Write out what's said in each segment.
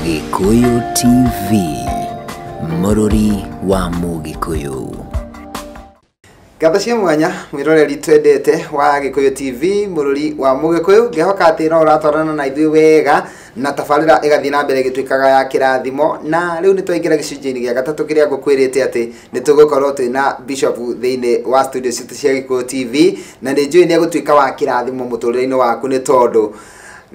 Gikuyu TV, Mũrũri wa Mũgĩkũyũ. Ngatho cia mwanya mwiroreri twendete wa Gikuyu TV, Mũrũri wa Mũgĩkũyũ. Ngehoka atĩ no ũratwarana na ithuĩ wega na tabarĩra ĩgathiĩ na mbere ĩgĩtuĩkaga ya kĩrathimo. Na rĩu nĩ twaingĩra gĩcunjĩ-inĩ gĩa gatatũ kĩrĩa ngũkwĩrĩte atĩ nĩ tũgũkorwo twĩna Bishop thĩinĩ wa studio citũ cia Gikuyu TV, na nĩ njũĩ nĩ egũtuĩka wa kĩrathimo mũtũrĩre-inĩ waku, nĩ tondũ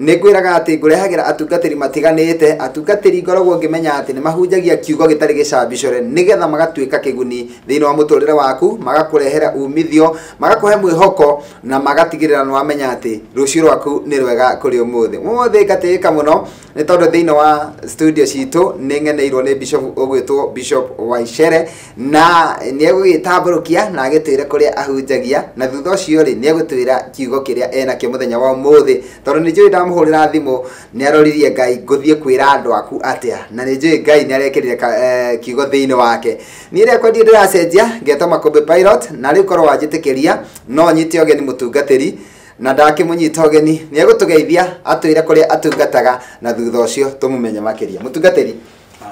nĩ ngwĩraga atĩ ngũrehagĩra atungatĩri matiganĩte, atungatĩri ngoragwo ngĩmenya atĩ nĩ mahunjagia kiugo gĩtarĩ gĩcambicore, nĩgetha magatuĩka kĩguni thĩinĩ wa mũtũrĩre waku, magakũrehera umithio, magakũhe mwĩhoko, na magatigĩrĩra nĩ wamenya atĩ rũciũ rwaku nĩ rwega kũrĩ ũmũthĩ. Ũmũthĩ ngatĩĩka mũno nĩ tondũ thĩinĩ wa studio citũ nĩ ng'eneirwo nĩ Bishop ũgwĩtwo Bishop Waicere, na nĩ egũgĩtambũrũkia na agĩtwĩre kũrĩa ahunjagia, na thutha ũcio rĩ nĩ egũtwĩra kiugo kĩrĩa enakĩo mũthenya wa ũmũthĩ, tondũ nĩ njũĩ ndamũhũrĩra thimũ nĩ aroririe Ngai ngũthiĩ kwĩra andũ aku atĩa, na nĩ njũĩ Ngai nĩ arekĩrire kiugo thĩinĩ wake. Niĩ rĩakwa ndirĩ ndĩracenjia, ngetwo Makũmbĩ Pilot, na rĩu korwo wanjĩtĩkĩria no nyite ũgeni mũtungatĩri, na ndakĩmũnyita ũgeni nĩ egũtũgeithia atwĩre kũrĩa atungataga, na thutha ũcio tũmũmenye makĩria. Mũtungatĩri,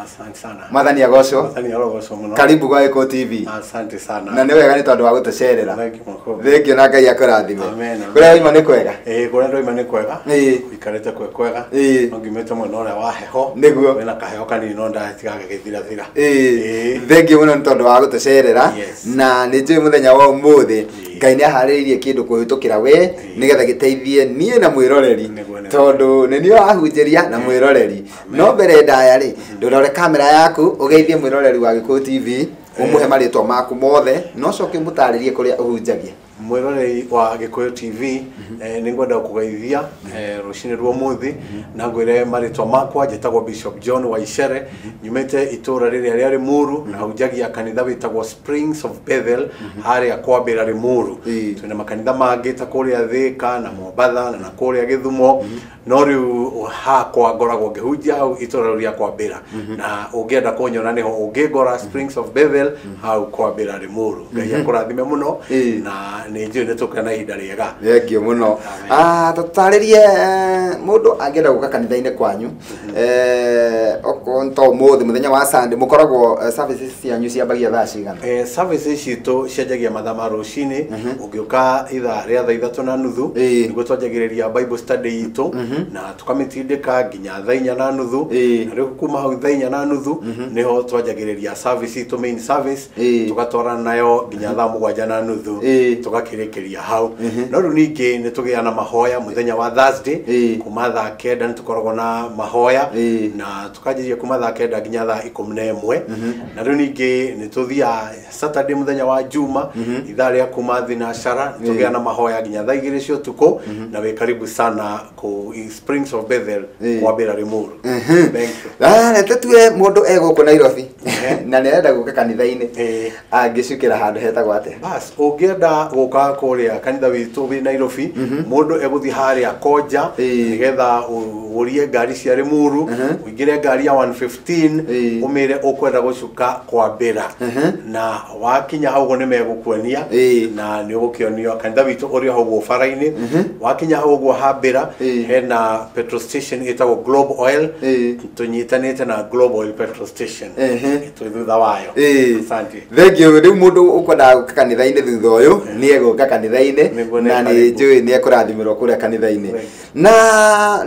Asante sana. Mwathani agocwo. Mwathani arogocwo mũno. Karibu gwa Gikuyu TV. Asante sana. Na nĩ wega nĩ tondũ wa gũtũcerera. Thank you Makũmbĩ. Thank you, na Ngai akũrathime. Amen. Kũrĩa waima nĩ kwega? Kũrĩa ndoima nĩ kwega. Gũikarĩte kwĩ kwega. No ngiumĩte mwena ũrĩa wa heho. Nĩguo. Wĩna kaheho kanini no ndatigagĩthirathira. Thank you mũno nĩ tondũ wa gũtũcerera. Na nĩ njũĩ mũthenya wa ũmũthĩ Ngai nĩ aharĩrĩirie kĩndũ kũhĩtũkĩra we nĩgetha gĩteithie niĩ na mwĩroreri, tondũ nĩ niĩ wahunjĩria na mwĩroreri. No mbere ndaya rĩ, ndũrore kamera yaku ũgeithie mwĩroreri wa Gikuyu TV, ũmũhe marĩtwa maku mothe, na ũcoke ũmũtarĩrie kũrĩa ũhunjagia. Mwĩroreri wa Gikuyu TV, nĩ ngwenda gũkũgeithia rũcinĩ rwa ũmũthĩ, na ngwĩre marĩtwa makwa. Njĩtagwo Bishop John Waicere, nyumĩte itũra rĩrĩa rĩa Limuru, na hunjagia kanitha wĩtagwo Springs of Bethel harĩa Kwambĩra Limuru. Twĩna makanitha mangĩ ta kũrĩa Thĩka na Mombatha na kũrĩa Gĩthumo, no rĩu hakwa ngoragwo ngĩhunjia hau itũra rĩu rĩa Kwambĩra, na ũngĩenda kũnyona nĩho ũngĩngora, Springs of Bethel hau Kwambĩra Limuru. Ngai akũrathime mũno, na nĩ njũĩ nĩ tũkũgĩa na ihinda rĩega. Thank you mũno. Tũtarĩrie mũndũ angĩenda gũka kanitha-inĩ kwanyu, okorwo to ũmũthĩ mũthenya wa Sunday, mũkoragwo services cianyu ciambagia thaa cigana? Services citũ cianjagia mathaa ma rũcinĩ. Ũngĩũka ithaa rĩa thaa 3:30 nĩguo twanjagĩrĩria Bible study itũ, na tũkamĩtindĩka nginya thaa 4:30. Na rĩu kuma hau thaa 4:30 nĩho twanjagĩrĩria service itũ, main service, tũgatwarana nayo nginya thaa 7:30, tũgakĩrĩkĩria hau. No rĩu ningĩ nĩ tũgĩaga na mahoya mũthenya wa Thursday kuma thaa 9, nĩ tũkoragwo na mahoya na tũkanjĩrĩria kuma thaa 9 nginya thaa 11. Na rĩu ningĩ nĩ tũthiaga Saturday mũthenya wa Juma ithaa rĩa kuma thinacara, nĩ tũgĩaga na mahoya nginya thaa 2 cia ũtukũ, na wĩ karibu sana kũ Springs of Bethel Kwambĩra Limuru. Thank you. Reke tue mũndũ e gũkũ Nairobi na nĩ arenda gũka kanitha-inĩ, angĩcukĩra handũ hetagwo atĩa? Bas, ũngĩenda gũka kũrĩa kanitha witũ wĩ Nairobi, mũndũ egũthiĩ harĩa Konja nĩgetha ũrie ngari cia Limuru, ũingĩre ngari ya 115, ũmĩre ũkwenda gũcuka Kwambĩra, na wakinya hau ũguo nĩ megũkuonia, na nĩ ũgũkĩonio kanitha witũ ũrĩ hau ũguo bara-inĩ. Wakinya hau ũguo hambĩra hena petrol station ĩtagwo Globe Oil, tũnyitanĩte na Globe Oil petrol station, twĩ thutha wayo. Asante. Thank you. Rĩu mũndũ ũkwendaga gũka kanitha-inĩ thutha ũyũ nĩ egũka kanitha-inĩ, na nĩ njũĩ nĩ ekũrathimĩrwo kũrĩa kanitha-inĩ. Na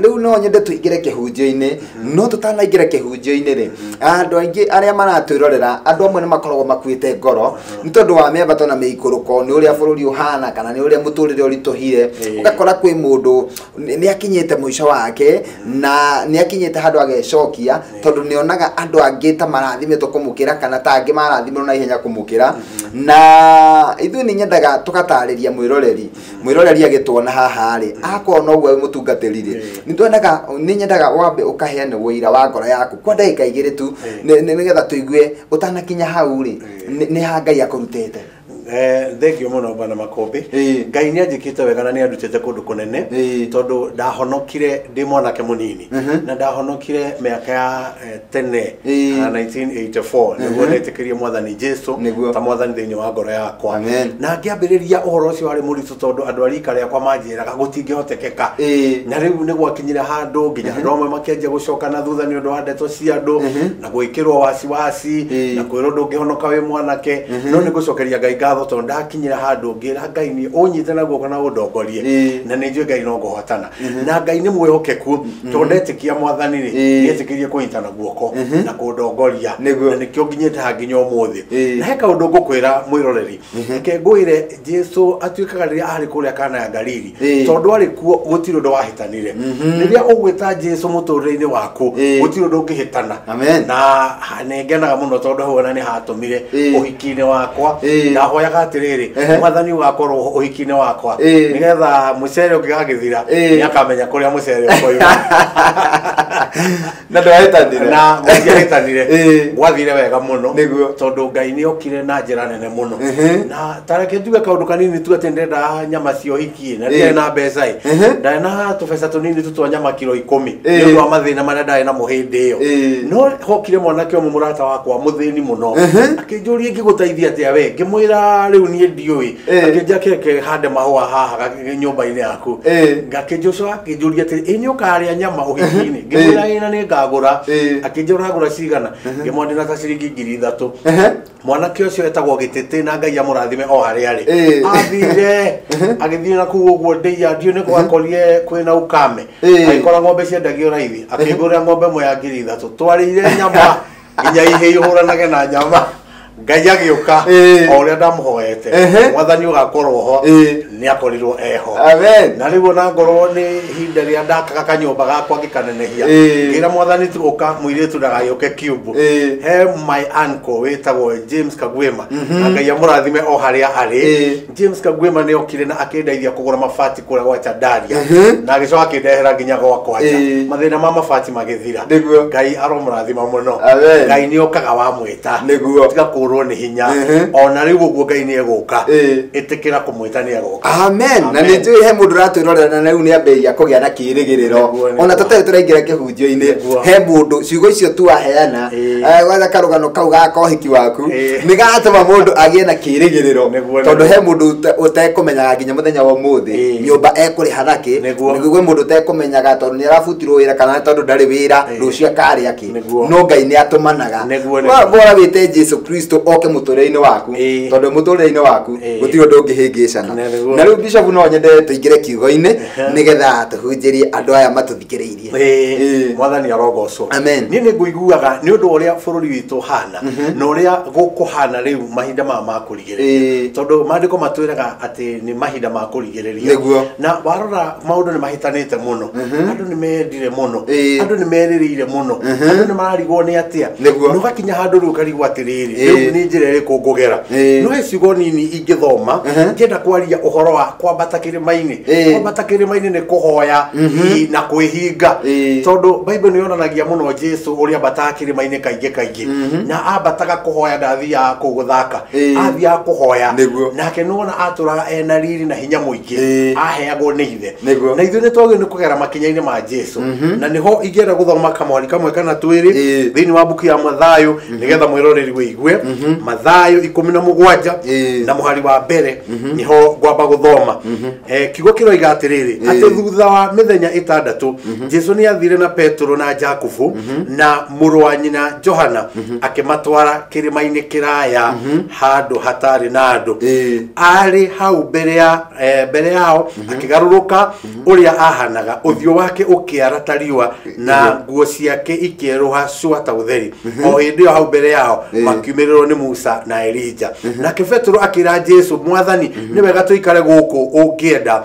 rĩu no nyende tũingĩre kĩhunjio-inĩ, no tũtanaingĩra kĩhunjio-inĩ rĩ, andũ aingĩ arĩa maratwĩrorera, andũ amwe nĩ makoragwo makuĩte ngoro nĩ tondũ wa mĩambato na mĩikũrũko, nĩ ũrĩa bũrũri ũhana kana nĩ ũrĩa mũtũrĩre ũritũhire. Ũgakora kwĩ mũndũ nĩ akinyĩte mũico wake na nĩ akinyĩte handũ agecokia, tondũ nĩ onaga andũ angĩ ta marathimĩtwo kũmũkĩra kana ta angĩ marathimirwo na ihenya kũmũkĩra. Na ithuĩ nĩ nyendaga tũgatarĩria mwĩroreri, mwĩroreri agĩtuona haha rĩ, akona ũguo wĩ mũtungatĩri rĩ, nĩ nyendaga wambe ũkaheana ũira wa ngoro yaku kwa ndagĩka 2 tu, nĩgetha tũigue ũtanakinya hau rĩ, nĩ ha Ngai akũrutĩte. Thengio muno bwana Makombi. Ngai nĩ anjĩkĩte wega na nĩ andutĩte kũndũ kũnene tondũ ndahonokire ndĩ mwanake mũnini na ndahonokire mĩaka ya tene 1984 nĩguo ndetĩkĩrie mwathani Jesu ta mwathani thĩinĩ wa ngoro yakwa na ngĩambĩrĩria ũhoro ũcio warĩ mũritũ tondũ andũ a rika rĩakwa manjĩraga gũtingĩhotekeka na rĩu nĩ gwakinyire handũ nginya andũ amwe makĩanjia gũcoka na thutha nĩ ũndũ wa ndeto cia andũ na gwĩkĩrwo wasiwasi na kwĩrwo ndũngĩhonoka wĩ mwanake no nĩ ngũcokeria Ngai ngatho tondũ ndakinyira handũ ngĩra Ngai niĩ ũnyite na guoko na ũndongorie na nĩ njũĩ Ngai no ngũhotana na Ngai nĩ mwĩhokeku tondũ ndetĩkia mwathani rĩ nĩetĩkĩrie kũnyita na guoko na kũndongoria na nĩkĩo nginyĩte haha nginya ũmũthĩ. Na he kaũndũ ngũkwĩra mwĩroreri, reke ngwĩre Jesu atuĩkaga rĩrĩa arĩ kũrĩa Kana ya Galili tondũ arĩ kuo gũtirĩ ũndũ wahĩtanire. Rĩrĩa ũgwĩta Jesu mũtũrĩre-inĩ waku gũtirĩ ũndũ ũngĩhĩtana na nĩ ngenaga mũno tondũ hau ona nĩ hatũmire ũhiki-inĩ wakwa ndahoyaga atĩrĩrĩ mwathani ũgakorwo ũhiki-inĩ wakwa nĩgetha mũcere ũngĩgagĩthira nĩakamenya kũrĩa mũcere ũkoima. Na ndwahĩtanire? Na gũtiahĩtanire, gwathire wega mũno tondũ Ngai nĩ okire na njĩra nene mũno. Na tareke njuge kaũndũ kanini tu atĩ ndĩrenda nyama cia ũhiki na ndiarĩ na mbeca ĩ, ndarĩ na tũbeca tũnini tu twa nyama kiro 10 nĩ ũndũ wa mathĩna marĩa ndarĩ namo hĩndĩ ĩyo. No hokire mwanake ũmwe mũrata wakwa mũthĩni mũno akĩnjũria ingĩgũteithia atĩa we, ngĩmwĩra rĩu niĩ ndiũĩ, akĩnjĩra kĩreke hande mahũa haha nyũmba-inĩ yaku. Ngakĩnjũca akĩnjũria atĩrĩ, ĩ nĩ ũkarĩa nyama ũhiki-inĩ? Ngĩmwĩra ĩ na nĩ ngagũra. Akĩnjĩra ũragũra cigana? Ngĩmwĩra ndĩna ta ciringi 3,000. Mwanake ũcio etagwo Gĩtĩtĩ na Ngai amũrathime o harĩa arĩ. Athire agĩthiĩ na kũu ũguo ndĩia ndiũ nĩ gwakorire kwĩna ukame, agĩkora ng'ombe ciendagio raithi, akĩgũrĩra ng'ombe ĩmwe ya 3,000. Twarĩire nyama nginya ihĩ ihũranage na nyama. Ngai agĩũka o ũrĩa ndamũhoete mwathani ũgakorwo ho nĩ akorirwo eho. Na rĩu ona ngorwo nĩ ihinda rĩrĩa ndakaga kanyũmba gakwa ngĩkanenehia ngĩra mwathani tu ũka mũirĩtu ndagagĩũke kiumbu. He my uncle wĩtagwo James Kagwema na Ngai amũrathime o harĩa arĩ. James Kagwema nĩ okire na akĩndeithia kũgũra mabati kũrĩa gwa Chandaria na agĩcoka akĩndehera nginya gwakwa nja. Mathĩna ma mabati magĩthira. Ngai aromũrathima mũno. Ngai nĩ okaga wamwĩta tiga kũrwo nĩ hinya ona rĩu ũguo Ngai nĩ egũka, ĩtĩkĩra kũmwĩta nĩ egũka. Amen. Na nĩ njũĩ he mũndũ ũratwĩrorera na rĩu nĩ ambĩrĩria kũgĩa na kĩĩrĩgĩrĩro ona tũtarĩ tũraingĩra kĩhunjio-inĩ. He mũndũ ciugo icio tu aheana gwatha karũgano kau ga kohiki waku nĩ gatũma mũndũ agĩe na kĩĩrĩgĩrĩro tondũ he mũndũ ũtekũmenyaga nginya mũthenya wa ũmũthĩ nyũmba ekũrĩha nakĩ, nĩguo mũndũ ũtekũmenyaga tondũ nĩ arabutirwo wĩra kana tondũ ndarĩ wĩra rũciũ akarĩa kĩ, no Ngai nĩ atũmanaga. Bora wĩte Jesu Kristo oke mũtũrĩre-inĩ waku tondũ mũtũrĩre-inĩ waku gũtirĩ ũndũ ũngĩhĩngĩcana. Na rĩu Bishop no nyende tũingĩre kiugo-inĩ nĩgetha tũhunjĩrie andũ aya matũthikĩrĩirie. Mwathani arogocwo. Amen. Niĩ nĩ ngũiguaga nĩ ũndũ ũrĩa bũrũri witũ hana na ũrĩa gũkũhana rĩu mahinda maya ma kũrigĩrĩria tondũ maandĩko matwĩraga atĩ nĩ mahinda ma kũrigĩrĩria na warora maũndũ nĩ mahĩtanĩte mũno, andũ nĩ mendire mũno, andũ nĩ merĩrĩire mũno, andũ nĩ mararigwo nĩ atĩa na ũgakinya handũ rĩu ũkarigwo atĩrĩrĩ rĩu nĩ njĩra ĩrĩkũ ngũgera. No he ciugo nini ingĩthoma ngĩenda kwaria ũhoro wa kwambata kĩrĩma-inĩ. Kwambata kĩrĩma-inĩ nĩ kũhoya na kwĩhinga tondũ Bible nĩ yonanagia mũno Jesu ũrĩa ambataga kĩrĩma-inĩ kaingĩ kaingĩ na ambataga kũhoya, ndathiaga kũu gũthaka, athiaga kũhoya nake nĩwona atũraga ena riri na hinya mũingĩ aheagwo nĩ ithe. Na ithuĩ nĩ twagĩrĩirwo nĩ kũgera makinya-inĩ ma Jesu na nĩho ingĩenda gũthoma kamwari kamwe kana twĩrĩ thĩinĩ wa mbuku ya Mathayo nĩgetha mwĩroreri wĩigue. Mathayo 17 na mũhari wa mbere niho ngwamba gũthoma. Kiugo kĩroiga atĩrĩrĩ atĩ thutha wa mĩthenya 6 Jesu nĩ athire na Petero na Jakubu na mũrũ wa nyina Johana akĩmatwara kĩrĩma-inĩ kĩraya handũ hatarĩ na andũ. Arĩ hau mbere yao akĩgarũrũka ũrĩa ahanaga, ũthiũ wake ũkĩara ta riũa na nguo ciake ikĩerũha cua ta ũtheri. O hĩndĩ ĩyo hau mbere yao makiumĩrĩrwo nĩ Musa na Elija. Nake Petero akĩra Jesu, mwathani nĩ wega tũikare gũkũ ũngĩenda,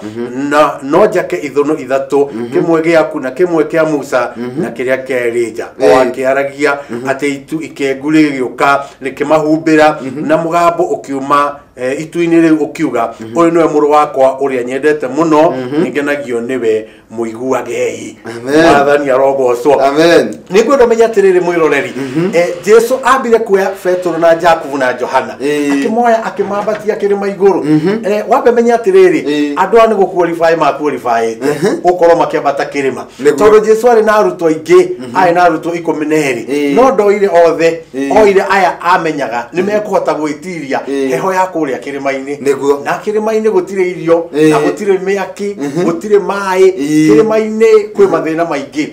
na no njake ithũnũ 3, kĩmwe gĩaku na kĩmwe kĩa Musa na kĩrĩa kĩa Elija. O akĩaragia atĩ itu ikengu rĩgĩũka rĩkĩmahumbĩra na mũgambo ũkiuma itu-inĩ rĩu ũkiuga ũyũ nĩwe mũrũ wakwa ũrĩa nyendete mũno nĩngenagio nĩwe mũiguagei. Mwathani arogocwo. Amen. Nĩngwenda ũmenye atĩrĩrĩ mwĩroreri, Jesu ambire kuoya Petero na Jakubu na Johana akĩmoya akĩmambatia kĩrĩma igũrũ. Wambe menye atĩrĩrĩ, andũ aya nĩ gũqualify maqualifyĩte gũkorwo makĩambata kĩrĩma, tondũ Jesu arĩ na arutwo aingĩ, arĩ na arutwo 12, no ndoire othe, oire aya amenyaga nĩ mekũhota gwĩtiria heho ya kũrĩa kĩrĩma-inĩ. Na kĩrĩma-inĩ gũtirĩ irio na gũtirĩ mĩaki, gũtirĩ maĩ, kĩrĩma-inĩ kwĩ mathĩna maingĩ,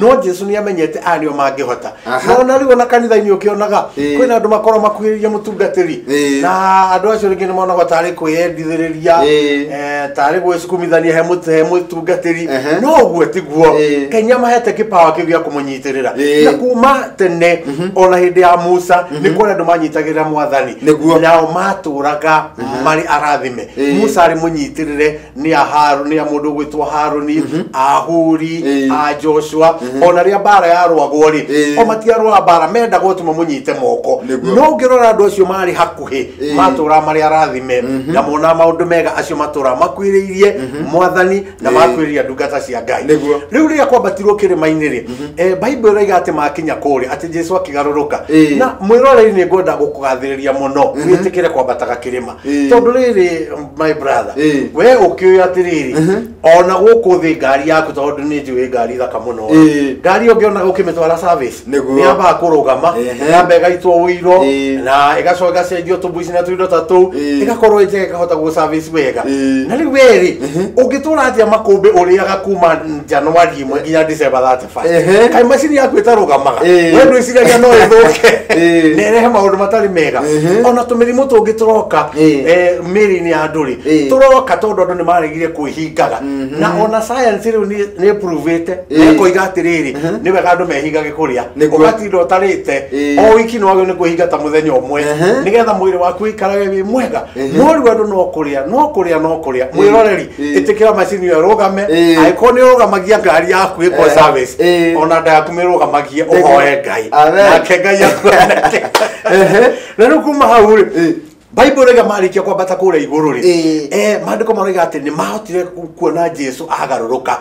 no Jesu nĩ amenyete aya nĩo mangĩhota. No na rĩu ona kanitha-inĩ ũkĩonaga kwĩna andũ makorwo makuhĩrĩirie mũtungatĩri, na andũ acio rĩngĩ nĩ monagwo tarĩ kwĩyendithĩrĩria, tarĩ gwĩcukumithania he mũtungatĩri, no ũguo tiguo. Ngai nĩamahete kĩpawa kĩu gĩa kũmũnyitĩrĩra. Na kuma tene ona hĩndĩ ya Musa nĩ kũrĩ andũ manyitagĩrĩra mwathani, nao matũraga marĩ arathime. Musa arĩ mũnyitĩrĩre nĩ a mũndũ ũgwĩtwo Harũni, Ahuri, a Joshua. Ona rĩrĩa mbara yarũagwo rĩ, o matiarũaga mbara, mendagwo tu mamũnyite moko. No ũngĩrora andũ acio marĩ hakuhĩ matũraga marĩ arathime na monaga maũndũ mega, acio matũraga makuhĩrĩirie mwathani na makuhĩrĩria ndungata cia Ngai. Rĩu rĩrĩa kwambatirwo kĩrĩma-inĩ rĩ, Bible ĩroiga atĩ makinya kũrĩa atĩ Jesu akĩgarũrũka. Na mwĩroreri nĩ ngwenda gũkũgathĩrĩria mũno wĩtĩkĩre kwambataga kĩrĩma, tondũ rĩrĩ my brother, we ũkĩũĩ atĩrĩrĩ, ona gũkũ thĩ ngari yaku, tondũ nĩ njũĩ ngari thaka mũno, ngari ũngĩona ũkĩmĩtwara service nĩ yambaga kũrũgama, yamba ĩgaitwo ũiro na ĩgacoka ĩgacenjio tũmbuici na tũindo ta tũu, ĩgakorwo ĩ njega, ĩkahota gũ service wega. Na rĩu werĩ ũngĩtũra atĩa makũmbĩ ũrĩaga kuma January 1 nginya December 31, kaĩ macini yaku ĩtarũgamaga? We ndwĩciragia no ĩthũke na ĩrehe maũndũ matarĩ mega? Ona tũmĩrimũ tũngĩ tũroka mĩĩrĩ-inĩ ya andũ rĩ, tũroka tondũ andũ nĩ maregire kwĩhingaga. Na ona science rĩu nĩ prove-ĩte, ĩkoiga atĩrĩrĩ, nĩ wega andũ mehingage kũrĩa, ũgatinda ũtarĩte o wiki, nĩ wagĩrĩirwo nĩ kwĩhinga ta mũthenya ũmwe nĩgetha mwĩrĩ waku ũikarage wĩ mwega. No rĩu andũ no kũrĩa, no kũrĩa, no kũrĩa. Mwĩroreri, ĩtĩkĩra macini ĩyo ĩrũgame. Angĩkorwo nĩ ũrũgamagia ngari yaku ĩkwo service, ona nda yaku mĩrũgamagie, ũhoe Ngai nake Ngai akuoneke. Na rĩu kuma hau rĩ, Bible rĩga marĩkia kwambata kũrĩa igũrũ rĩ, maandĩko maroiga atĩ nĩ mahotire kuona Jesu agarũrũka.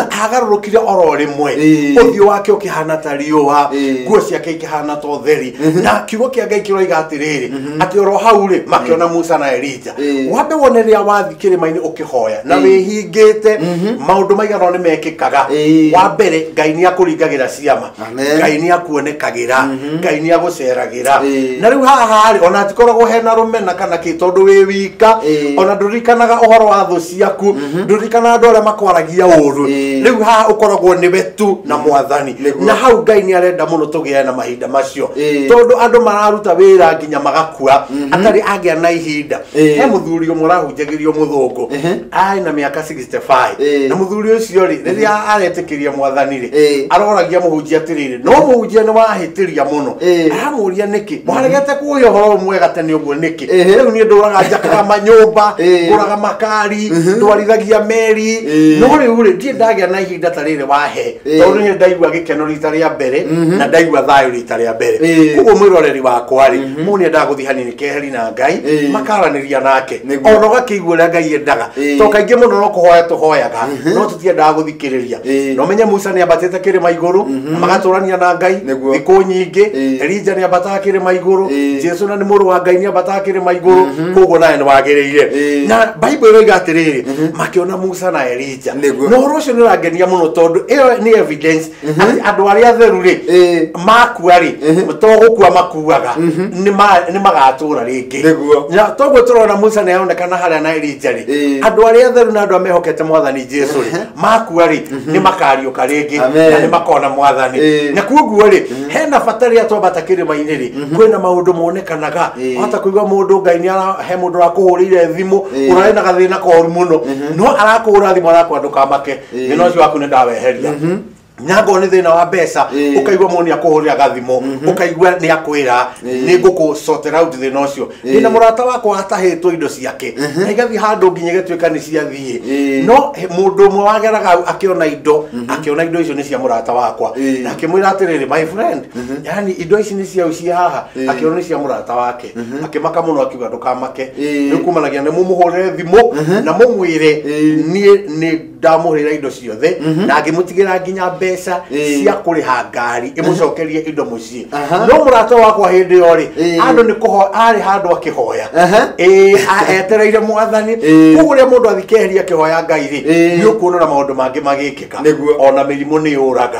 Agarũrũkire oro rĩmwe, ũthiũ wake ũkĩhana ta riũa, nguo ciake ikĩhana ta ũtheri. Na kiugo kĩa Ngai kĩroiga atĩrĩrĩ, atĩ oro hau rĩ makĩona Musa na Elija. Wambe wone rĩrĩa wathiĩ kĩrĩma-inĩ ũkĩhoya na wĩhingĩte, maũndũ maigana ũna nĩ mekĩkaga. Wa mbere, Ngai nĩ akũringagĩra ciama, Ngai nĩ akuonekagĩra, Ngai nĩ agũceragĩra. Na rĩu haha rĩ, ona hatikoragwo hena rũmena kana kĩ, tondũ wĩ wika, ona ndũririkanaga ũhoro wa thũ ciaku, ndũririkanaga andũ arĩa makwaragia ũru. Rĩu haha ũkoragwo nĩwe tu na mwathani. Na hau Ngai nĩ arenda mũno tũgĩe na mahinda macio, tondũ andũ mararuta wĩra nginya magakua atarĩ agĩa na ihinda. He mũthuri ũmwe ũrahunjagĩrio mũthũngũ, arĩ na mĩaka 65, na mũthuri ũcio rĩ, rĩrĩa aretĩkĩria mwathani rĩ, aroragia mũhunjia atĩrĩrĩ, no mũhunjia nĩ wahĩtĩria mũno. Aramũria nĩkĩ waregete kũhe ũhoro mwega tene ũguo nĩkĩ? Rĩu niĩ ndũraga njakaga manyũmba, ngũraga makari, ndwarithagia meri, no rĩu rĩ ndirĩ ndagĩa na ihinda ta rĩrĩ wahe, tondũ nĩ ndaigua gĩkeno rita rĩa mbere na ndaigua thayũ rita rĩa mbere. Koguo mwĩroreri wakwa rĩ, mũndũ nĩendaga gũthiĩ hanini keheri na Ngai, makaranĩria nake, ona ũgakĩigua ũrĩa Ngai endaga, to kaingĩ mũno no kũhoya tũhoyaga, no tũtiendaga gũthikĩrĩria. Na ũmenye Musa nĩ ambatĩte kĩrĩma igũrũ na magatũrania na Ngai thikũ nyingĩ, Elija nĩ ambataga kĩrĩma igũrũ, Jesu na nĩ mũrũ wa Ngai nĩ ambataga kĩrĩma igũrũ, koguo nawe nĩ wagĩrĩire. Na Bible ĩroiga atĩrĩrĩ, makĩona Musa na Elija. Na ũhoro ũcio nĩ ũrangenia mũno, tondũ ĩyo nĩ evidence atĩ andũ arĩa atheru rĩ, makua rĩ, to gũkua makuaga, nĩ magatũra rĩngĩ. Na toguo tũrona Musa nĩ aronekana harĩa na Elija rĩ, andũ arĩa atheru na andũ arĩa mehokete mwathani Jesu rĩ, makua rĩ, nĩ makariũka rĩngĩ na nĩ makona mwathani. Na koguo rĩ, hena bata rĩrĩa twambata kĩrĩma-inĩ rĩ, kwĩna maũndũ monekanaga. Wahota kũigua mũndũ Ngai nĩ he mũndũ ũrakũhũrĩire thimũ, ũrarĩ na gathĩna koru mũno, no arakũhũra thimũ arakwĩra ndũkamake, thĩna ũcio waku nĩ ndaweheria. Nyango nĩ thĩna wa mbeca ũkaigua mũndũ nĩakũhũrĩra gathimũ ũkaigua nĩakwĩra nĩngũkũ sort out thĩna ũcio. Ndĩna mũrata wakwa atahĩtwo indo ciake na igathiĩ handũ nginya igatuĩka nĩ ciathiĩ, no mũndũ ũmwe wageraga akĩona indo, akĩona indo icio nĩ cia mũrata wakwa na akĩmwĩra atĩrĩrĩ, my friend, yani indo ici nĩ ciau ciĩ haha. Akĩona nĩ cia mũrata wake, akĩmaka mũno, akiuga ndũkamake, rĩu kumanagia nĩ mũmũhũrĩre thimũ na mũmwĩre niĩ nĩ ndamũhũrĩra indo ciothe na ngĩmũtigĩra nginya mbeca cia kũrĩha ngari ĩmũcokerie indo mũciĩ. No mũrata wakwa hĩndĩ ĩyo rĩ, andũ nĩ kũhoya arĩ handũ akĩhoya, etereire mwathani. Koguo rĩrĩa mũndũ athiĩ keheria akĩhoya Ngai rĩ, nĩ ũkuona na maũndũ mangĩ magĩkĩka, ona mĩrimũ nĩ yũraga,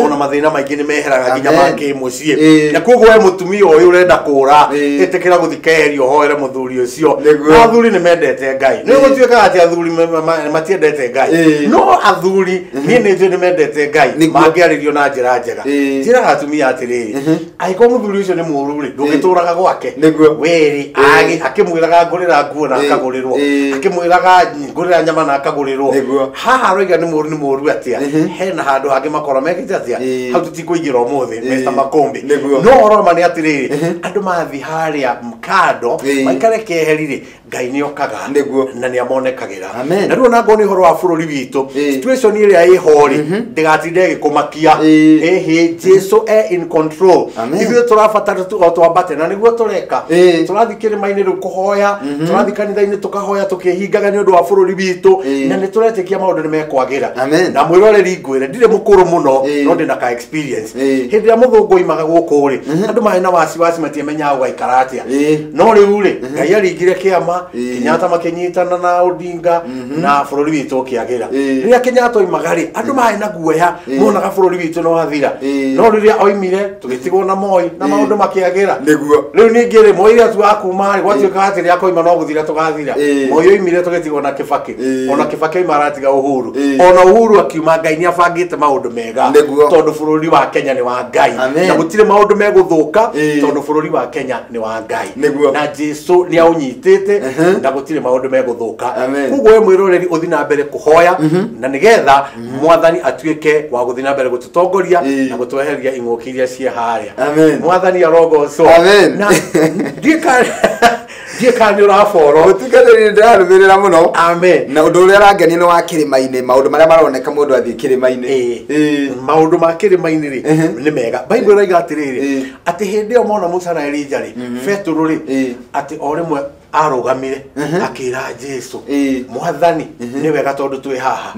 ona mathĩna maingĩ nĩ meheraga nginya ma kĩmũciĩ. Na koguo we mũtumia ũyũ ũrenda kũra, ĩtĩkĩra gũthiĩ keheria ũhoere mũthuri ũcio. Na athuri nĩ mendete Ngai, nĩ gũtuĩkaga atĩ athuri matiendete Ngai, no athuri niĩ nĩ njũĩ nĩ mendete Ngai mangĩarĩrio na njĩra njega. Njĩraga atumia atĩrĩrĩ, angĩkorwo mũthuri ũcio nĩ mũũru rĩ, ndũngĩtũraga gwake werĩ, akĩmwĩraga ngũrĩra nguo na akagũrĩrwo, akĩmwĩraga ngũrĩra nyama na akagũrĩrwo, haha aroiga nĩ mũũru, nĩ mũũru atĩa? Hena handũ hangĩ makorwo mekĩte atĩa? Hau tũtikũingĩra ũmũthĩ, Mr. Makombe. No ũhoro ma nĩ atĩrĩrĩ, andũ mathiĩ harĩa kando maikare keheri rĩ, Ngai nĩ okaga na nĩ amonekagĩra. Na rĩu ona ngorwo nĩ ũhoro wa bũrũri witũ, situation ĩrĩa ĩho rĩ, ndĩgatinde ĩgĩkũmakia. Ĩhĩ, Jesu e in control. Ithuĩ tũrabatara o twambate, na nĩguo tũreka. Tũrathiĩ kĩrĩma-inĩ rĩu kũhoya, tũrathiĩ kanitha-inĩ tũkahoya tũkĩhingaga nĩ ũndũ wa bũrũri witũ, na nĩ tũretĩkia maũndũ nĩ mekwagĩra. Na mwĩroreri ngwĩre, ndirĩ mũkũrũ mũno, no ndĩna ka experience. Hĩndĩ ĩrĩa mũthũngũ oimaga gũkũ rĩ, andũ marĩ na wasiwasi matiamenyaga gũgaikara atĩa. No rĩu rĩ, Ngai aringire kĩama, Kenyatta makĩnyitana na Odinga na bũrũri witũ ũkĩagĩra. Rĩrĩa Kenyatta oimaga rĩ, andũ marĩ na guoya, monaga bũrũri witũ nĩ wathira. No rĩrĩa oimire tũgĩtigwo na Moi na maũndũ makĩagĩra. Rĩu ningĩ rĩ, Moi rĩrĩa tu akuma rĩ, gwatuĩkaga atĩ rĩrĩa akoima no gũthira tũgathira. Moi oimire tũgĩtigwo na Kibaki, ona Kibaki oima aratiga Uhuru, ona Uhuru akiuma Ngai nĩ abangĩte maũndũ mega, tondũ bũrũri wa Kenya nĩ wa Ngai na gũtirĩ maũndũ megũthũka, tondũ bũrũri wa Kenya nĩ wa Ngai na Jesu nĩ aũnyitĩte na gũtirĩ maũndũ megũthũka. Koguo we mwĩroreri ũthiĩ na mbere kũhoya na nĩgetha mwathani atuĩke wa gũthiĩ na mbere gũtũtongoria na gũtweheria ing'ũki iria ciĩ harĩa. Mwathani arogocwo. Na ndiĩ kana nĩ ũraboro. Mũtungatĩri, ndĩrarũmĩrĩra mũno. Amen. Na ũndũ ũrĩa ũrangenia nĩ wa kĩrĩma-inĩ, maũndũ marĩa maroneka mũndũ athiĩ kĩrĩma-inĩ. Maũndũ ma kĩrĩma-inĩ rĩ nĩ mega. Bible ĩroiga atĩrĩrĩ, atĩ hĩndĩ ĩyo mona Musa na Elija rĩ, Petero rĩ, atĩ o rĩmwe arũgamire akĩra Jesu, mwathani nĩ wega tondũ twĩ haha.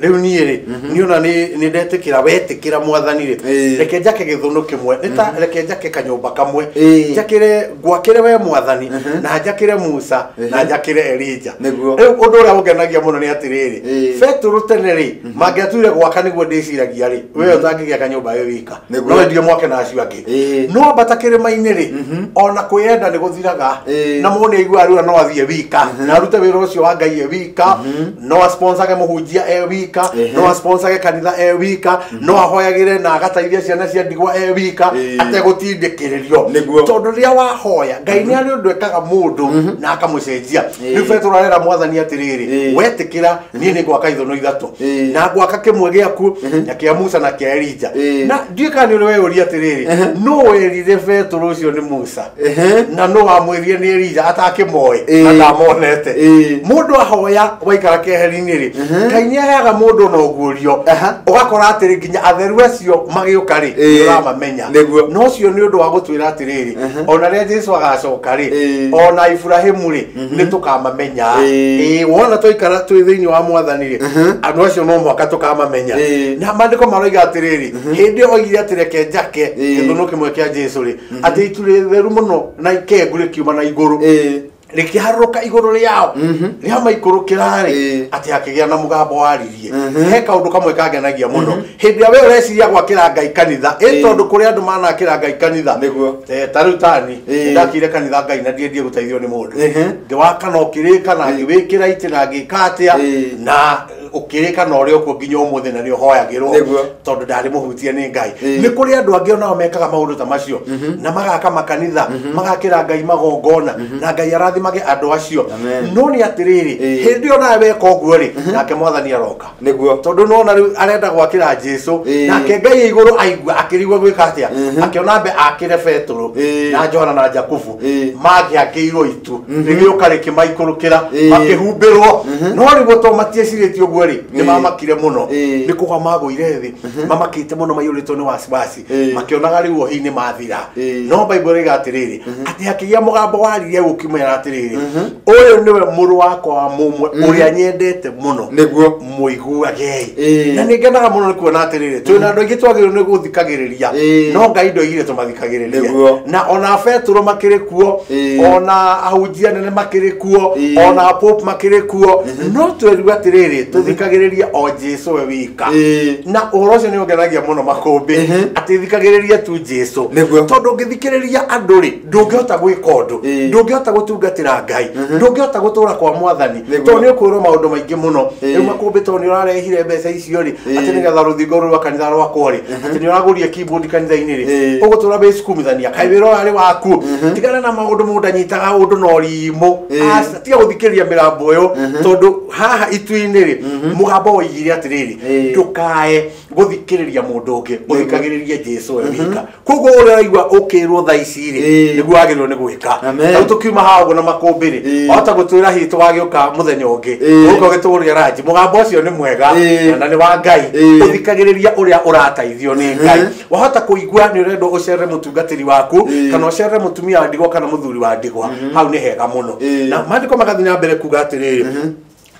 Rĩu niĩ rĩ, niĩ ona nĩ ndetĩkĩra, wetĩkĩra mwathani rĩ, reke njake gĩthũnũ kĩmwe, nĩ ta reke njake kanyũmba kamwe, njakĩre, ngwakĩre we mwathani, na njakĩre Musa, na njakĩre Elija. Rĩu ũndũ ũrĩa ũngenagia mũno nĩ atĩrĩrĩ, Petero tene rĩ, mangĩatuire gwaka nĩguo ndĩciragia rĩ, we ũtangĩgĩaka nyũmba ĩyo wika, no endio mwake na acio angĩ. No ambata kĩrĩma-inĩ rĩ, ona kwĩyenda nĩ gũthiraga, na mũndũ nĩ aiguaga rĩu no athiĩ wika, na arute wĩra ũcio wa Ngai e wika, no asponsage mũhunjia e wika, no asponsage kanitha e wika, no ahoyagĩre na agateithia ciana cia ndigwa e wika, ategũtindĩkĩrĩrio. Tondũ rĩrĩa wahoya Ngai nĩ arĩ ũndũ ekaga mũndũ na akamũcenjia. Rĩu Petero arera mwathani atĩrĩrĩ, wetĩkĩra niĩ nĩ ngwaka ithũnũ ithatũ, na ngwaka kĩmwe gĩaku na kĩa Musa na kĩa Elija. Na ndiũĩ kana nĩ ũrĩ weyũria atĩrĩrĩ, nũ werire Petero ũcio nĩ Musa na nũ wamwĩrire nĩ Elija atakĩmoĩ na ndamonete? Mũndũ ahoya waikara keheri-inĩ rĩ, Ngai nĩ aheaga mũndũ ona ũguũrio, ũgakora atĩrĩ nginya atheru acio magĩũka rĩ, nĩ ũramamenya. No ũcio nĩ ũndũ wa gũtwĩra atĩrĩrĩ, ona rĩrĩa Jesu agacoka rĩ, ona Ibrahimu rĩ, nĩ tũkamamenya. Wona twaikara twĩ thĩinĩ wa mwathani rĩ, andũ acio no mũhaka tũkamamenya. Na maandĩko maroiga atĩrĩrĩ, hĩndĩ ĩyo oigire atĩ reke njake gĩthũnũ kĩmwe kĩa Jesu rĩ, atĩ itu rĩtheru mũno na ikengu rĩkiuma na igũrũ, rĩkĩharũrũka igũrũ rĩao, rĩamaikũrũkĩra rĩ, atĩ akĩgĩa na mũgambo waririe. He kaũndũ kamwe kangenagia mũno, hĩndĩ ĩrĩa we ũreciria gwakĩra Ngai kanitha, ĩ tondũ kũrĩ andũ manakĩra Ngai kanitha. Ta rĩu tani ndakire kanitha Ngai na ndiendie gũteithio nĩ mũndũ, ngĩwaka na ũkĩrĩka na ngĩwĩkĩra itĩ na ngĩka atĩa, na ũkĩrĩka na ũrĩ okuo nginya ũmũthĩ na nĩ ũhoyagĩrwo, tondũ ndarĩ mũhutie nĩ Ngai. Nĩ kũrĩ andũ angĩ onao mekaga maũndũ ta macio, na magaka makanitha, magakĩra Ngai magongona, na Ngai arathima arathimage andũ acio no nĩ atĩrĩrĩ hĩndĩ ĩyo nawe weka ũguo rĩ nake mwathani aroka nĩguo tondũ nona rĩu arenda gwakĩra Jesu nake Ngai igũrũ aigua akĩrigwo gwĩka atĩa akĩona mbe akĩre Petero na Johana na Jakubu mangĩakĩirwo itu rĩgĩũka rĩkĩmaikũrũkĩra makĩhumbĩrwo no rĩu to matiecirĩtie ũguo rĩ nĩ mamakire mũno nĩ kũgwa magũire thĩ mamakĩte mũno maiyũrĩtwo nĩ wasiwasi makĩonaga rĩu ohi-inĩ mathira no Bible ĩroiga atĩrĩrĩ atĩ hakĩgĩa mũgambo waririe gũkĩmera atĩrĩrĩ ũyũ nĩwe mũrũ wakwa wa mũmwe ũrĩa nyendete mũno nĩguo mũiguagei na nĩ ngenaga mũno nĩ kuona atĩrĩrĩ twĩna andũ aingĩ twagĩrĩirwo nĩ gũthikagĩrĩria no Ngai ndoigire tũmathikagĩrĩrie na ona Petero makĩrĩ kuo ona ahunjia nene makĩrĩ kuo ona Pope makĩrĩ kuo no twerirwo atĩrĩrĩ tũthikagĩrĩrie o Jesu we wika na ũhoro ũcio nĩ ũngenagia mũno makũmbĩ atĩ thikagĩrĩria tu Jesu tondũ ũngĩthikĩrĩria andũ rĩ ndũngĩhota gwĩka ũndũ ndũngĩhota gũtungatĩra Ngai ndũngĩhota gũtũra kwa mwathani tondũ nĩ ũkwĩrwo maũndũ maingĩ mũno rĩu makũmbĩ tondũ nĩ ũrarehire mbeca icio rĩ atĩ nĩgetha rũthingo rũu rwa kanitha rwakwo rĩ atĩ nĩ ũragũria keyboard kanitha-inĩ rĩ ũgũtũra wĩcukumithania kaĩ wĩra ũyũ arĩ waku tigana na maũndũ mũndũ anyitaga ũndũ na ũrimũ tiga gũthikĩrĩria mĩgambo ĩyo tondũ haha itu-inĩ rĩ mũgambo woigire atĩrĩrĩ ndũkae gũthikĩrĩria mũndũ ũngĩ ũthikagĩrĩrie Jesu we wika koguo ũrĩa ũraigua ũkĩrwo thaa ici rĩ nĩguo wagĩrĩirwo nĩ gwĩka rĩu tũkiuma haha ũguo na makũmbĩ rĩ wahota gũtwĩra hihi tũgagĩũka mũthenya ũngĩ ũka ũgĩtũgũrĩra ranji mũgambo ũcio nĩ mwega na nĩ wa Ngai ũthikagĩrĩria ũrĩa ũrateithio nĩ Ngai wahota kũigua nĩ ũrendwo ũcerere mũtungatĩri waku kana ũcerere mũtumia wa ndigwa kana mũthuri wa ndigwa hau nĩ hega mũno na maandĩko magathiĩ na mbere kuga atĩrĩrĩ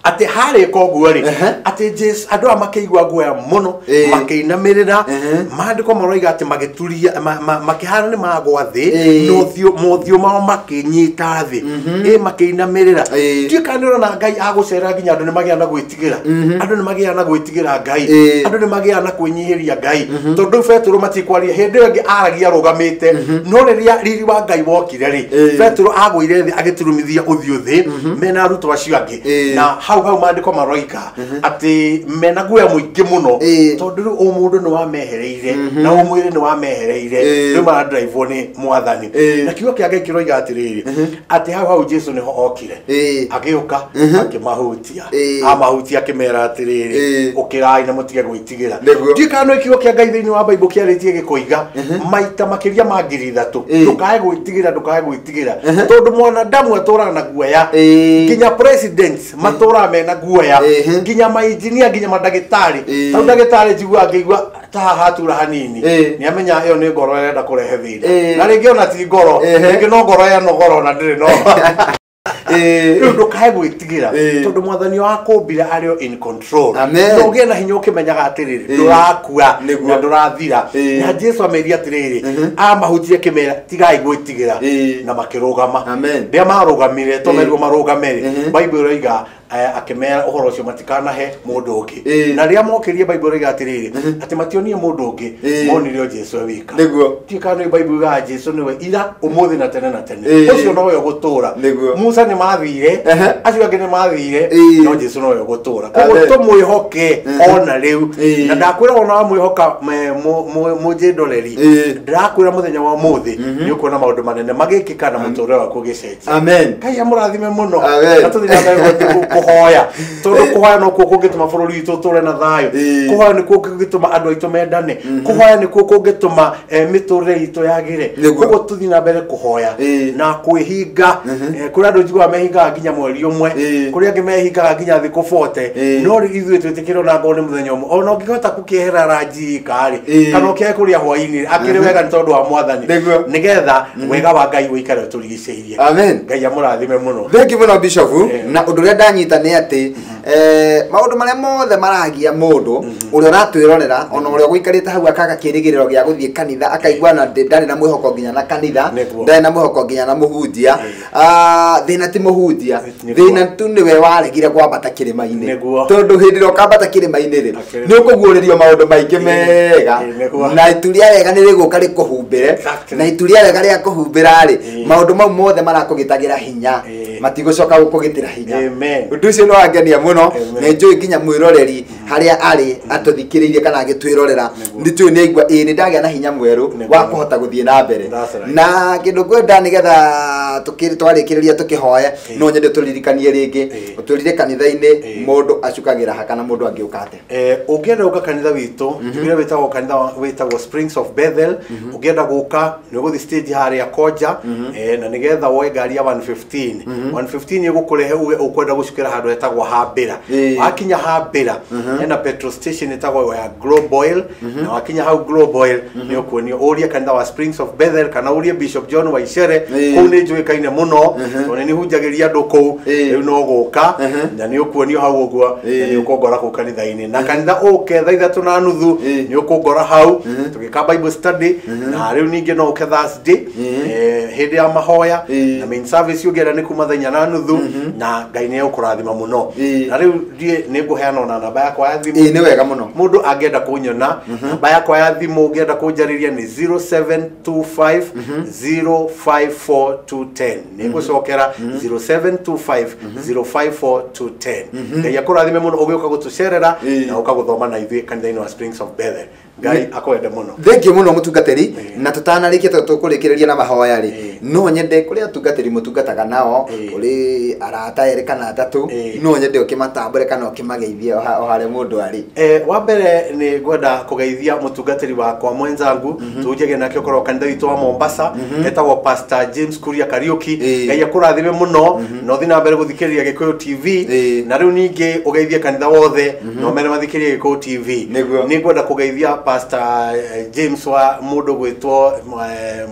atĩ harĩka ũguo rĩ atĩ Jesu andũ aya makĩigua guoya mũno makĩinamĩrĩra maandĩko maroiga atĩ magĩturia makĩhana nĩ magwa thĩ mothiũ mao makĩnyita thĩ makĩinamĩrĩra ndiũĩ kana nĩ ũrona Ngai agũcerera nginya andũ nĩ magĩaga na gwĩtigĩra andũ nĩ magĩaga na gwĩtigĩra Ngai andũ nĩ magĩaga na kwĩnyihĩria Ngai tondũ Petero matikwaria hĩndĩ ĩyo ĩngĩ aragia arũgamĩte no rĩrĩa riri wa Ngai wokire rĩ Petero agũire thĩ agĩturumithia ũthiũ thĩ mena arutwo acio angĩ na hau hau maandĩko maroiga atĩ mena guoya mũingĩ mũno tondũ rĩu ũmũndũ nĩ wamehereire na ũmwĩrĩ nĩ wamehereire rĩu maradrivewo nĩ mwathani na kiugo kĩa Ngai kĩroiga atĩrĩrĩ atĩ hau hau Jesu nĩho okire agĩũka akĩmahutia amahutia akĩmera atĩrĩrĩ ũkĩrai na mũtige gwĩtigĩra ndiũĩ kana nĩ kiugo kĩa Ngai thĩinĩ wa Bible kĩarĩtie gĩkoiga maita makĩria ma 3,000 ndũkae gwĩtigĩra ndũkae gwĩtigĩra tondũ mwanadamu atũraga na guoya nginya presidents matũraga mena guoya nginya mainjinia nginya mandagĩtarĩ tondũ ndagĩtarĩ njiguaga ngĩigua ta haha hatura hanini nĩ amenya ĩyo nĩ ngoro ĩrenda kũrehe thĩna na rĩngĩ ona ti ngoro rĩngĩ no ngoro yanogora ona ndĩrĩ no rĩu ndũkae gwĩtigĩra tondũ mwathani wakũmbire arĩ o in control na ũgĩe na hinya ũkĩmenyaga atĩrĩrĩ ndũrakua na ndũrathira na Jesu amerie atĩrĩrĩ amahutie kĩmera tigai gwĩtigĩra na makĩrũgama rĩrĩa marũgamire to merirwo marũgame rĩ Bible ĩroiga akĩmera ũhoro ũcio matikanahe mũndũ ũngĩ na rĩrĩa mokĩrie Bible ĩroiga atĩrĩrĩ atĩ mationie mũndũ ũngĩ monire o Jesu e wika ndiũĩ kana nĩ Bible yugaga Jesu nĩwe ira ũmũthĩ na tene na tene ũcio nowe ũgũtũra Musa nĩ mathire acio angĩ nĩ mathire no Jesu nowe ũgũtũra koguo tũmwĩhoke ona rĩu na ndakwĩra ona wamwĩhoka mũnjĩndoreri ndĩrakwĩra mũthenya wa ũmũthĩ nĩ ũkuona maũndũ manene magĩkĩka na mũtũrĩre waku ũgĩcenjia Amen. Ngai amũrathime mũno na tũthiĩ na mbere kũhoya tondũ kũhoya nokuo kũngĩtũma bũrũri witũ ũtũre na thayũ kũhoya nĩkuo kũngĩtũma andũ aitũ mendane kũhoya nĩkuo kũngĩtũma mĩtũrĩre itũ yagĩre koguo tũthiĩ na mbere kũhoya na kwĩhinga kũrĩ andũ njiguaga mehingaga nginya mweri ũmwe kũrĩ angĩ mehingaga nginya thikũ 40 no rĩu ithuĩ twĩtĩkĩre ona ngorwo nĩ mũthenya ũmwe ona ũngĩhota gũkĩehera ranji ika-rĩ kana ũkĩage kũrĩa hwaĩ-inĩ akĩrĩ wega nĩ tondũ wa mwathani nĩgetha wega wa Ngai ũikare ũtũrigicĩirie. Amen. Ngai amũrathime mũno. Thank you mũno Bishop na ũndũ ũrĩa ndanyita nĩ atĩ maũndũ marĩa mothe maragia mũndũ ũrĩa ũratwĩrorera ona ũrĩa ũgũikarĩte hau akaga kĩrĩgĩrĩro gĩa gũthiĩ kanitha akaigua na ndarĩ na mwĩhoko nginya na kanitha ndarĩ na mwĩhoko nginya na mũhunjia thĩna ti mũhunjia thĩna tu nĩwe waregire kwambata kĩrĩma-inĩ tondũ hĩndĩ ĩrĩa ũkambata kĩrĩma-inĩ rĩ nĩ ũkũguũrĩrio maũndũ maingĩ mega na itu rĩa wega nĩ rĩgũka rĩkũhumbĩre na itu rĩa wega rĩa kũhumbĩra rĩ maũndũ mau mothe marakũgitagĩra hinya Matigũcoka gũkũgitĩra hinya. Ũndũ ũcio nĩ wangenia mũno, nĩ njũĩ nginya mwĩroreri harĩa arĩ atũthikĩrĩirie kana agĩtwĩrorera, nĩ njũĩ nĩ aigua ĩĩ nĩ ndagĩa na hinya mwerũ wa kũhota gũthiĩ na mbere. Na kĩndũ ngwenda nĩgetha twarĩkĩrĩria tũkĩhoe, no nyende tũririkanie rĩngĩ, ũtwĩrire kanitha-inĩ mũndũ acukagĩra ha kana mũndũ angĩũka atĩa? Ũngĩenda gũka kanitha witũ, njugire wĩtagwo kanitha wĩtagwo Springs of Bethel. Ũngĩenda gũka nĩ ũgũthiĩ stage harĩa Koja, na nĩgetha woe ngari ya 115. 115 ĩgũkũrehe uge ũkwenda gũcukĩra handũ hetagwo Hambĩra. Wakinya Hambĩra hena petrol station ĩtagwo ya Globe Oil, na wakinya hau Globe Oil nĩ ũkuonio ũrie kanitha wa Springs of Bethel kana ũrie Bishop John Waicere. Kũu nĩ njũĩkaine mũno tondũ nĩ hunjagĩria andũ kũu. Rĩu no gũka na nĩ ũkuonio hau ũguo, na nĩ ũkũngora kũu kanitha-inĩ. Na kanitha ũke thaa 3:30 nĩ ũkũngora hau tũgĩka Bible study. Na rĩu ningĩ no ũke Thursday hĩndĩ ya mahoya, na main service ũngĩenda nĩ kuma thaa 4:30, na Ngai nĩ egũkũrathima mũno. Na rĩu ndiĩ nĩ ngũheana ona namba yakwa ya thimũ. Nĩ wega mũno. Mũndũ angĩenda kũnyona, namba yakwa ya thimũ ũngĩenda kũnjarĩria nĩ 0725 054 210. Nĩ ngũcokera 0725 054 210. Ngai akũrathime mũno ũgĩũka gũtũcerera na ũka gũthoma na ithuĩ kanitha-inĩ wa Springs of Bethel. Ngai akwende mũno. Thank you mũno mũtungatĩri. Na tũtanarĩkia tondũ tũkũrĩkĩrĩria na mahoya rĩ, no nyende kũrĩ atungatĩri mũtungataga nao, kũrĩ arata erĩ kana atatũ, no nyende ũkĩmatambũre kana ũkĩmageithie o harĩa mũndũ arĩ. Wa mbere nĩ ngwenda kũgeithia mũtungatĩri wakwa mwenzangu tũhunjagia nake ũkorwo kanitha witũ wa Mombasa, etagwo Pastor James Kuria Kariuki. Ngai akũrathime mũno na ũthiĩ na mbere gũthikĩrĩria Gĩkũyũ TV. Na rĩu ningĩ ũgeithie kanitha wothe na ũmere mathikĩrĩrie Gĩkũyũ TV. Nĩ ngwenda kũgeithia Pastor James wa mũndũ gwĩtwo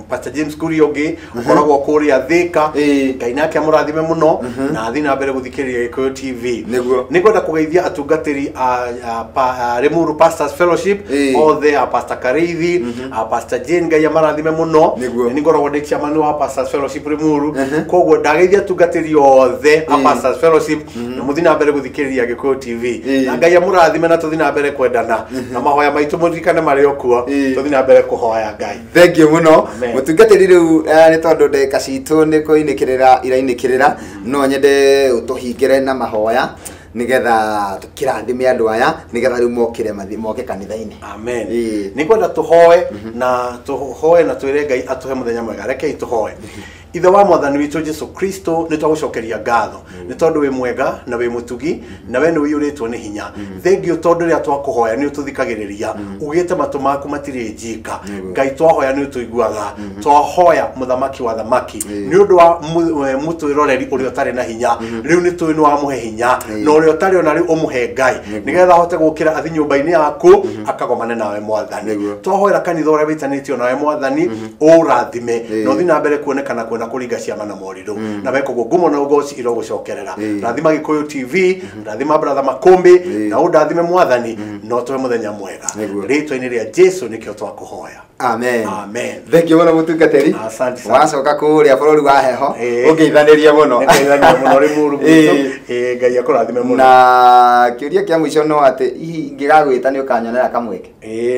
Pastor James Kuria ũngĩ ũkoragwo kũrĩa Thika. Ngai nake amũrathime mũno na athiĩ na mbere gũthikĩrĩria Gĩkũyũ TV. Nĩ ngwenda kũgeithia atungatĩri a Limuru Pastors Fellowship othe, a Pastor Kariithi, a Pastor Jane, Ngai amarathime mũno. Nĩ ngoragwo ndĩ chairman wa Pastors Fellowship Limuru, koguo ndageithia atungatĩri othe a Pastors Fellowship na mũthiĩ na mbere gũthikĩrĩria Gĩkũyũ TV. Na Ngai amũrathime na tũthiĩ na mbere kwendana, na mahoya maitũ mũririkane marĩ o kuo, tũthiĩ na mbere kũhoya Ngai. Thank you mũno mũtungatĩri. Rĩu nĩ tondũ ndagĩka citũ nĩ kũinĩkĩrĩra irainĩkĩrĩra, no nyende ũtũhingĩre na mahoya nĩgetha tũkĩrathime andũ aya nĩgetha rĩu mokĩre moke kanitha-inĩ. Amen. Nĩ ngwenda tũhoe na tũhoe na twĩre Ngai atũhe mũthenya mwega. Rekei tũhoe. Ithe wa mwathani witũ Jesu Kristo, nĩ twagũcokeria ngatho nĩ tondũ wĩ mwega na wĩ mũtugi na we nĩ ũiyũrĩtwo nĩ hinya. Thengiũ tondũ rĩrĩa twakũhoya nĩ ũtũthikagĩrĩria, ugĩte matũ maku matirĩ njika. Ngai twahoya nĩ ũtũiguaga. Twahoya mũthamaki wa thamaki nĩ ũndũ wa mũtwĩroreri ũrĩa ũtarĩ na hinya, rĩu nĩ tũĩ nĩ wamũhe hinya, na ũrĩa ũtarĩ ona rĩu ũmũhe Ngai nĩgetha ahote gũkĩra athi nyũmba-inĩ yaku akagomane nawe mwathani. Twahoera kanitha ũrĩa wĩtanĩtio nawe mwathani, ũrathime na ũthiĩ na mbere kuonekana kuona kũringa ciama na morirũ, na weka ũguo ngumo na ũgoci irogũcokerera. Rathima Gĩkũyũ TV, rathima brother Makũmbĩ, na ũndathime mwathani, na ũtũhe mũthenya mwega. Rĩtwa-inĩ rĩa Jesu nĩkĩo twakũhoya. Amen. Amen. Thank you mũno mũtungatĩri. Asante sana. Wacoka kũrĩa bũrũri wa heho ũngeithanĩrie mũno. Nĩngeithanĩria mũno Limuru gwitũ. Ngai akũrathime mũno. Na kĩũria kĩa mũico no atĩ hihi ingĩgagwĩta nĩ ũkanyonera kamweke?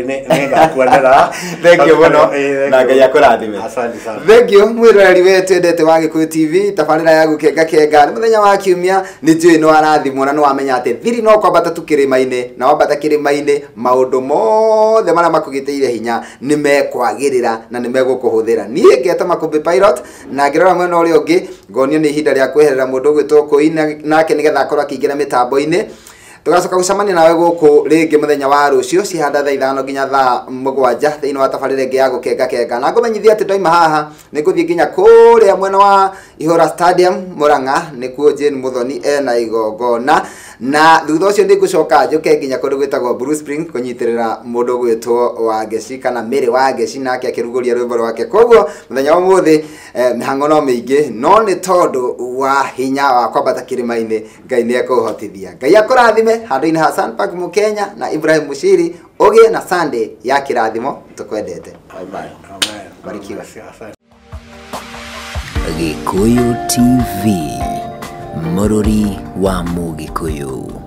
Nĩ ngakuonera. Thank you mũno na Ngai akũrathime. Asante sana. Thank you mwĩroreri we twendete wa Gĩkũyũ TV, tabarĩra ya gũkenga kenga. Nĩ mũthenya wa kiumia, nĩ njũĩ nĩ warathimwo na nĩ wamenya atĩ thiri no kwambata tu kĩrĩma-inĩ, na wambata kĩrĩma-inĩ maũndũ mothe marĩa makũgĩtĩire hinya nĩ mekwagĩrĩra na nĩ megũkũhũthĩra. Niĩ ngeta Makũmbĩ Pilot, na ngĩrora mwena ũrĩa ũngĩ ngonio nĩ ihinda rĩa kweherera mũndũ ũgwĩtwo Kũi nake nĩgetha akorwo akĩingĩra mĩtambo-inĩ. Tũgacoka gũcemania nawe gũkũ rĩngĩ mũthenya wa rũciũ cihanda thaa 5 nginya thaa 7 thĩinĩ wa tabarĩra ĩngĩ ya gũkenga kenga. Na ngũmenyithia atĩ ndoima haha nĩ ngũthiĩ nginya kũrĩa mwena wa Ihũra Stadium Murang'a, nĩkuo Jane Muthoni ena igongona, na thutha ũcio nĩ ngũcoka njũke nginya kũndũ gwĩtagwo Blue Spring kũnyitĩrĩra mũndũ ũgwĩtwo Wangeci kana Mary Wangeci, nake akĩrugũria rwĩmbo rwake. Koguo mũthenya wa ũmũthĩ mĩhang'o no mĩingĩ, no nĩ tondũ wa hinya wa kwambata kĩrĩma-inĩ Ngai nĩ ekũhotithia. Ngai akũrathime handũ-inĩ ha Sunpark Mũkenya na Ibrahim Mushiri, ũgĩe na Sunday ya kĩrathimo. Tũkwendete. Bye bye. Amen. Barikiwa. Gĩkũyũ TV, mũrũri wa Mũgĩkũyũ.